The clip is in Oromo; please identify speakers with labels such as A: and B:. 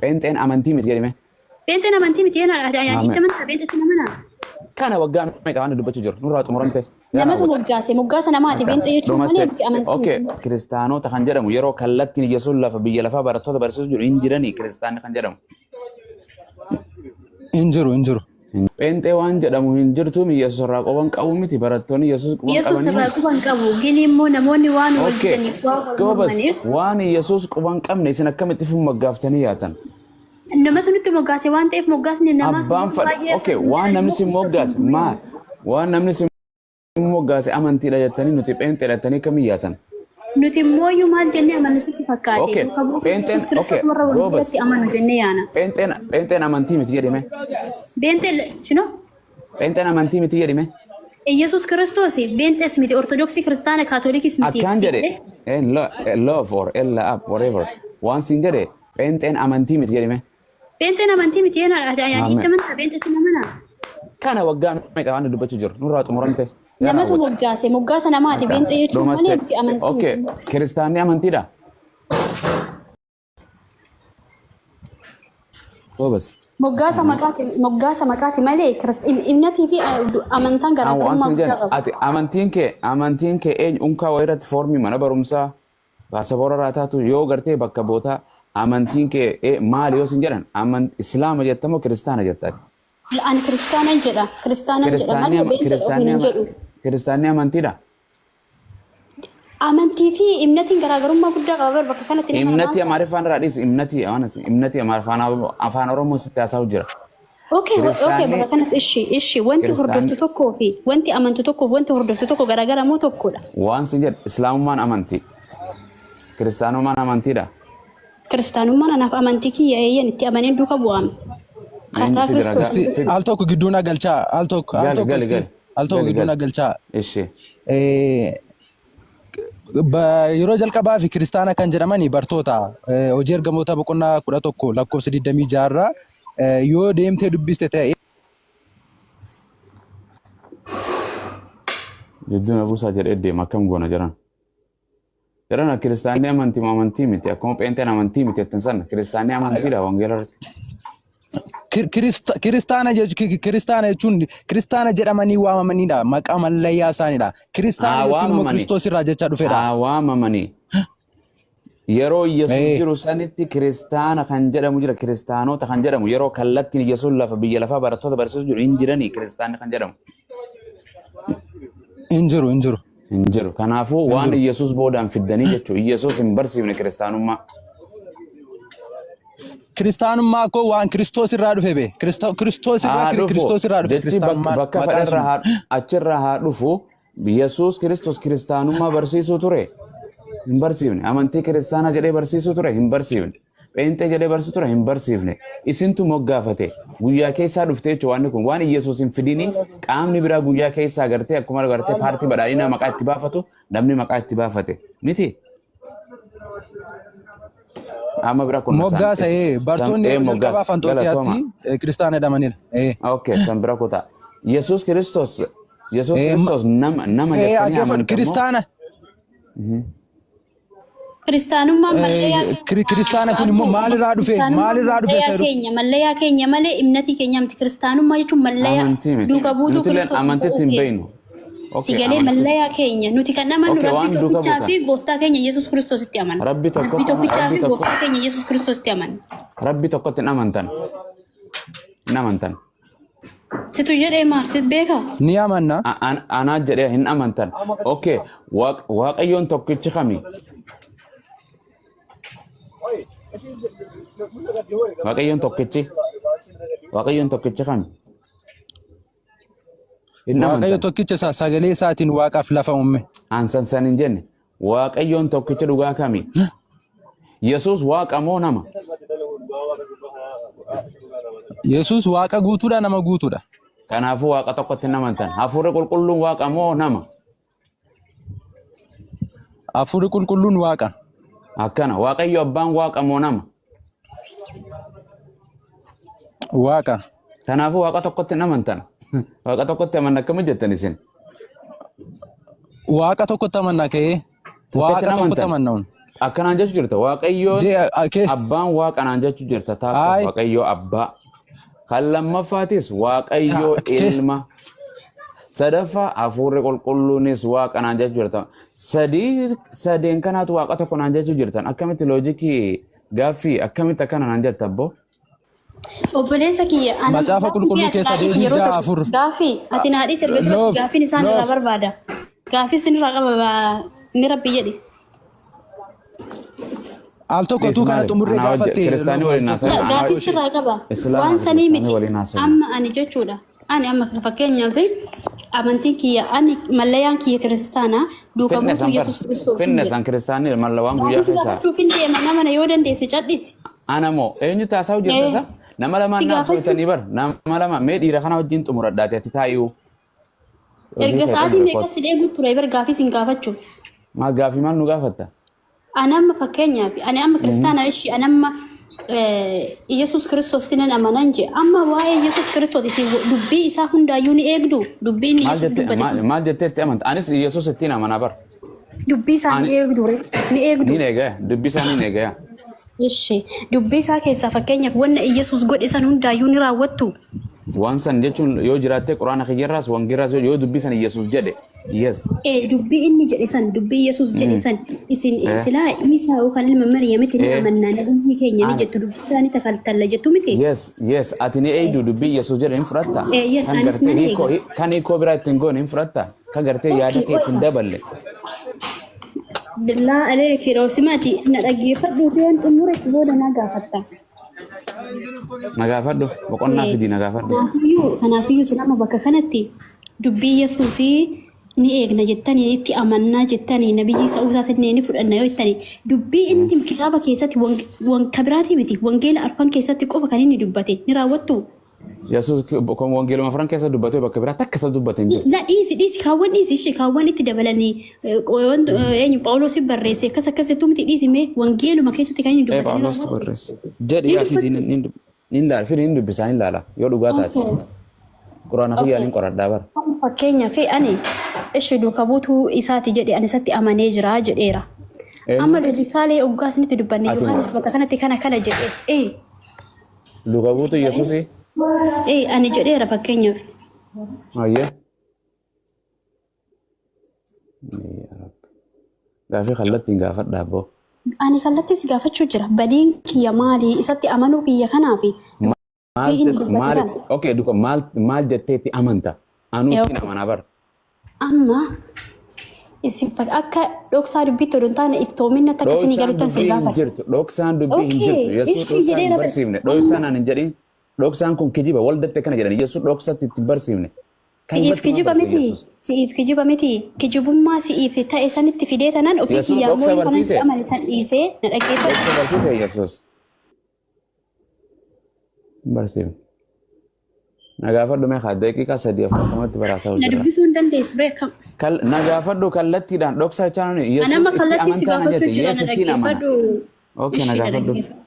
A: Pheenxeen amantii miti jedhime.
B: Pheenxeen amantii miti yani
A: Amen.
B: itti amantaa pheenxetti namanaa.
A: Kana waggaa meeqa waan dubbachuu jiru nurraa xumuramte.
B: Namatu moggaase moggaasa namaati pheenxee jechuun malee nuti amantii
A: Okay,
B: miti.
A: kiristaanota kan jedhamu yeroo kallattiin Yesuus lafa biyya lafaa barattoota barsiisuu jiru hin jiranii kiristaanni kan jedhamu.
C: Hin jiru, hin jiru.
A: Pheenxee waan jedhamu hin jirtu Yesuus irraa quban qabu miti barattoonni Yesuus quban
B: Yesuus
A: qabanii.
B: irraa quban qabu gini immoo namoonni waan wal
A: Okay,
B: didaniif waan wal
A: goobas
B: mormaniif
A: waan Yesuus quban qabne isin akkamitti fi moggaaftanii yaatan?
B: Namatu nutti moggaase waan ta'eef moggaasni namaas
A: Abbaan fadhe
B: baay'ee
A: okay
B: akka hin
A: waan
B: jiran
A: namni
B: immoo
A: si
B: Kiristoos hin
A: moggaase maal waan namni si moggaase amantiidha jettanii nuti pheenxeedha jettanii akkamiin yaatan?
B: Nuti immoo iyyuu maal jennee amanna sitti fakkaate
A: Okay,
B: duuka buutuu
A: pheenxeen
B: Yesuus Kiristoos
A: okay
B: warra
A: goobas
B: wangeelatti amanu jennee yaana.
A: pheenxeen pheenxeen amantii miti jedhime.
B: Beenxee shino
A: Pheenxeen amantii miti jedhime.
B: Yesuus Kiristoos beenxees miti Ortodoksii Kiristaana Kaatolikis miti
A: Akkaan jedhe
B: siifte.
A: Love or ella up whatever waan siin jedhe pheenxeen amantii miti jedhime.
B: Beenxeen amantii miti yani
A: Amen.
B: itti amantaa beenxetti namanaa.
A: Kana waggaa meeqa waan dubbachuu jiru nurraa xumuramte.
B: Namatu moggaase moggaasa namaati beenxee jechuun malee nuti amantii
A: Okay,
B: miti.
A: kiristaanni amantiidha. Goobas.
B: Moggaasa maqaati malee imnatii fi amantaan
A: Waan
B: garaagarummaa
A: siin
B: guddaa
A: jedhan
B: qabu.
A: ati amantiin kee eenyu unkaa wayii irratti foormii mana barumsaa paasapoora irraa taatu yoo gartee bakka bootaa amantiin kee maali yoo siin jedhan islaama jetta moo kiristaana jetta ati?
B: Ani kiristaanan jedha. Kiristaanan jedha
A: Kiristaanni
B: malee
A: ama-
B: beenxee ofiin
A: kiristaanni
B: hin
A: ama-
B: jedhu.
A: kiristaanni amantiidha.
B: Amantii fi imnatiin garaagarummaa guddaa qaba bar bakka kanatti nama
A: Imnatii
B: lamaan ta'a.
A: Amaariffaan irraa dhiisi imnatii waan asii imnatii afaan afaan Oromoo sitti haasa'u jira.
B: Okay, okay,
A: Kiristaanni
B: bakka kanatti ishi ishi wanti hordoftu
A: kiristaanni
B: tokkoo fi wanti amantu tokkoo fi wanti hordoftu tokko garaagara moo tokkodha?
A: waan siin jedhu islaamummaan amantii kiristaanummaan amantiidha.
B: Kiristaanummaan anaaf amantii kiyya eeyyan itti amaneen duuka bu'aame. Karaa
A: Eenyutu jira
B: Kiristoos
C: Isti
A: fid
C: al tokko gidduu na galchaa al tokko al
A: gali
C: tokko
A: gali
C: isti
A: gali
C: al tokko
A: gali
C: gidduu
A: gali
C: na galchaa.
A: ishi
C: Eh, Yeroo jalqabaa fi kiristaana kan jedhamani bartoota hojii ergamoota boqonnaa 11 lakkoofsa 26 irraa yoo deemtee dubbiste ta'e
A: Jidduu na buusaa jedhee deema akkam goona jedhan. Jedhan kiristaanni amantii moo amantii miti akkuma pheenxeen amantii miti jettan sana kiristaanni amantiidha wangeela irratti.
C: Kiristaana kiristaana jechuun kiristaana jedhamanii waamamanidha. Maqaa mallayyaa isaaniidha. Kiristaana
A: Haa
C: jechuun immoo
A: waamamanii.
C: Kiristoos irraa jecha dhufedha.
A: Haa waamamanii. Yeroo Yesuus jiru sanitti kiristaana kan jedhamu jira kiristaanota kan jedhamu yeroo kallattiin Yesuus lafa biyya lafaa barattoota barsiisuu jiru hin jiranii kiristaanni kan jedhamu.
C: Hin jiru, hin jiru.
A: Hin jiru. Kanaafuu
C: Hin
A: waan
C: jiru.
A: Yesuus boodaan fiddanii jechuudha. Yesuus hin barsiifne kiristaanummaa.
C: Kiristaanummaa koo waan Kiristoos irraa dhufe be. Kiristoos irraa
A: Haa dhufu.
C: Kiristoos irraa dhufe
A: Jechi bakka
C: kiristaanummaan
A: bakka
C: maqaan
A: fedherraa
C: sun.
A: haa achirraa haa dhufu. Yesuus Kiristoos kiristaanummaa barsiisuu ture. Hin barsiifne. Amantii kiristaanaa jedhee barsiisuu ture. Hin barsiifne. Pheenxee jedhee barsiisuu ture. Hin barsiifne. Isintu moggaafate. Guyyaa keessaa dhufte jechuudha waan kun. Waan Yesuus hin fidini qaamni biraa guyyaa keessaa gartee akkuma gartee paartii badhaadhinaa maqaa itti baafatu namni maqaa itti baafate. Miti. Amma bira kun
C: Moggaasa bartoonni yeroo jalqabaa
A: moggaasa galatooma.
C: Anxookiyaatti kiristaana jedhamanidha.
A: Okay, san bira kutaa. Yesuus Kiristoos Yesuus Kiristoos nama nama jettanii
C: Dhaggeeffadhu
A: amantan moo?
C: kiristaana
B: Kiristaanummaan mallayaa
C: kiristaana kun immoo maalirraa dhufe
B: Kiristaanummaan
C: maalirraa dhufe
B: mallayaa
C: seeru
B: keenya mallayaa keenya malee imnatii keenya miti. Kiristaanummaa jechuun mallayaa
A: Amantii miti.
B: duuka buutuu
A: Nuti illee
B: Kiristoos
A: amantitti
B: ta'uu
A: hin
B: keenya.
A: beeknu.
B: Si
A: Okay,
B: galee
A: amantii.
B: mallayaa keenya nuti kan amannu
A: Okay,
B: Rabbii
A: waan duuka
B: tokkichaa
A: buutan.
B: fi gooftaa keenya Yesuus Kiristoositti amanna.
A: Rabbi
B: Rabbii
A: tokkotti
B: tokkichaa
A: Rabbi
B: fi
A: tokko
B: gooftaa keenya Yesuus Kiristoositti amanna.
A: Rabbi tokkotti hin amantan. Hin amantan.
B: Situ jedhee maal sit beekaa?
C: ni amanna.
A: Anaa jedhee hin amantan. Okay, Waaqayyoon tokkichi kami? Waaqayyoon tokkichi. Waaqayyoon tokkichi kami? Hin
C: Waaqayyo
A: amantan.
C: tokkicha isaa sagalee isaatiin waaqaaf lafa uume.
A: An san san hin jenne. Waaqayyoon tokkicha dhugaa kami? Yesuus waaqa moo nama?
C: Yesuus waaqa guutuudha nama guutuudha.
A: Kanaafuu waaqa tokkotti hin amantan. Hafuurri qulqulluun waaqa moo nama?
C: Hafuurri qulqulluun waaqa.
A: Akkana. Waaqayyo abbaan waaqa moo nama?
C: Waaqa.
A: Kanaafuu waaqa tokkotti hin amantan. Waaqa tokkotti amanna akkamitti jettan isin?
C: Waaqa tokkotti amanna ka'ee.
A: Tokkotti
C: Waaqa
A: hin
C: tokkotti
A: amantan.
C: amanna.
A: Akkanaan jechuu jirta. Waaqayyoon abbaan waaqanaan jechuu jirta. Taakka
C: Ayi.
A: Waaqayyoo abbaa. Kan lammaffaatis Waaqayyoo ilma. Sadaffaa hafuurri qulqulluunis waaqanaan jechuu jirta. Sadii sadeen kanaatu waaqa tokko naan jechuu jirtan. Akkamitti loojikii gaaffii akkamitti akkana naan jetta abboo?
B: Obboleessa kiyya ana
C: Macaafa
B: gaaffii
C: qulqulluu
B: ati
C: keessa
B: naa dhiisi
C: deebii
B: yeroo
C: ja'a
B: tokko
C: afur.
B: gaaffii ati naa dhiisi erga duratti
C: Loof
B: gaaffiin isaan irraa
C: loof
B: barbaada. Gaaffii isin irraa qaba mi rabbi jedhi.
C: Al tokko
A: Dhiisi
C: tuu kana
A: maali?
C: xumurree
A: Anaa wajji
C: gaafatte
A: kiristaanii
C: loof al
A: waliin
C: tokko
A: haasa'ina. Anaa
B: Gaaffii
A: wajji
B: sirraa qaba.
A: Islaamaa
B: Waan
A: fi
B: sanii
A: kiristaanii
B: miti.
A: waliin haasa'ina.
B: Amma ani jechuudha. Ani amma fakkeenyaaf amantiin kiyya ani mallayaan kiyya kiristaanaa duuka
A: Fitne
B: buutuu
A: san bar.
B: Yesuus Kiristoos hin
A: Fitne
B: jedhu.
A: san kiristaanii malla waan guyyaa
B: Gaaffii si
A: keessaa.
B: gaafachuuf hin deema nama yoo dandeesse cadhisi.
A: Ana moo eenyu taasaa hojjetta isa? Nama lamaan
B: Si
A: naa
B: gaafachuu
A: soitanii bar. Nama lama mee dhiira kana wajjin xumuradhaati ati taa'iu. Hojii
B: erga
A: kee
B: sa'aatii
A: xumure
B: meeqa
A: kootu.
B: si dheegu ture bar gaaffii sin gaafachuuf.
A: Maal gaaffii maal nu gaafatta?
B: Ani amma fakkeenyaaf ani amma kiristaana ishii ani amma Yesuus Kiristoos nan amanan jee amma waa'ee Yesuus Kiristoos isin dubbii isaa hundaayyuu ni eegdu dubbii inni
A: Maal
B: Yesuus
A: jettee
B: dubbate
A: maal maal jettee itti amanta? Anis Yesuus ittiin amanaa bar.
B: dubbii isaa ni
A: Ani
B: eegdu ree ni eegdu.
A: niin eegaya dubbii isaa niin eegaya.
B: Ishee dubbii isaa keessaa fakkeenyaaf wanna Yesuus godhe san hundaayyuu ni raawwattu.
A: Waan san jechuun yoo jiraatte quraana kiyyarraas wangeerraas yoo dubbii san Yesuus jedhe yes.
B: Ee dubbii inni jedhe san dubbii Yesuus jedhe san isin silaa Iisaa yookaan ilma Maryamitti ni amannaa nabiyyii keenya ni
A: Ana
B: jettu dubbii isaa ni takaltalla jettu miti.
A: Yes, ati ni eeydu dubbii Yesuus jedhe hin fudhatta.
B: Eeyyan
A: Kan
B: anis
A: gartee
B: nan
A: hiikoo
B: eega.
A: kan hiikoo biraa ittiin goone hin fudhatta. Kan gartee yaada
B: Okay,
A: kee ittiin daballe.
B: Billaa alee roosimaati na dhaggeeffadhu yoon xumuretti booda na gaafatta.
A: Na gaafadhu boqonnaa fidii na gaafadhu.
B: Kanaafiyyuu isin amma bakka kanatti dubbii Yesuusii ni eegna jettanii itti amannaa jettanii nabiyyi isa usaa illee ni fudhanna yoo jettanii dubbii inni kitaaba keessatti wanka biraatii miti wangeela arfan keessatti qofa kan inni dubbate ni raawwattu.
A: Yesuus wangeeluma afran keessa dubbatee bakka biraa takka isa dubbate hin jirtu.
B: La dhiisi dhiisi kaawwan dhiisi ishee kaawwan itti dabalanii eenyu Phaawulos barreesse akkas akkas jettuu miti dhiisi mee wangeeluma keessatti kan inni
A: Ee
B: dubbate ni
A: Phaawulos
B: raawwattu.
A: barreesse. Jedhi yaa fidii ni ilaala fidii ni dubbisaa ni ilaala yoo dhugaa taate. Quraana kiyyaan hin qoradhaa bara.
B: Fakkeenyaaf ani ishee duuka buutuu isaati jedhe ani isatti amanee jira jedheera. Amma loojikaalee oggaa isinitti dubbanne
A: Ati moo?
B: Yohaannis bakka kanatti kana kana jedhe. Ee
A: Duuka buutuu Yesuusii.
B: ee ani jedheera fakkeenyaaf.
A: Ayyee. Gaafii kallattiin gaafadhaa abboo.
B: Ani kallattii si gaafachuu jira. Badiin kiyya maali? Isatti amanuu kiyya kanaafi.
A: Maal
B: Inni dubbate
A: maal
B: kana.
A: okay duuka maal maal jettee itti amanta? Anuu ittiin amanaa bara.
B: Amma isin akka dhoksaa dubbiitti odoo hin taane iftoominna akka isinii
A: Dhoksaan
B: galuttan sin
A: dubbii hin
B: gaafadha.
A: jirtu. Dhoksaan dubbii hin
B: Okay,
A: jirtu. Yesuus
B: ishii
A: dhoksaan hin
B: jedheera bara.
A: barsiifne. Dhoksaan ani hin jedhin. Dhoksaan kun kijiba. Waldatti akkana jedhan. Yesuus dhoksatti itti hin barsiifne.
B: Si'iif
A: Kallattumaan
B: kijiba
A: barsiise
B: miti.
A: Yesuus.
B: Si'iif kijiba miti. Kijibummaa si'iif ta'e sanitti fidee tanan ofii
A: Yesuus
B: kiyyaa
A: dhoksa
B: immoo kanan
A: barsiise.
B: amane san dhiisee na dhaggeeffadhu.
A: Dhoksa barsiise Yesuus. Hin barsiifne. Na gaafadhu mee kaa daqiiqaa sadii afurtamatti baraasaa
B: Na
A: jirra.
B: dubbisuu hin dandeessu ree akkam.
A: Na gaafadhu kallattiidhaan dhoksaa jechaan
B: Ani
A: Yesuus
B: amma
A: itti
B: kallattii si
A: amantaa na
B: gaafachuu
A: jette
B: jira
A: Yesuus
B: na
A: ittiin amana.
B: dhaggeeffadhu.
A: Okay na
B: Ishii na
A: gaafadhu.
B: dhaggeeffadhu.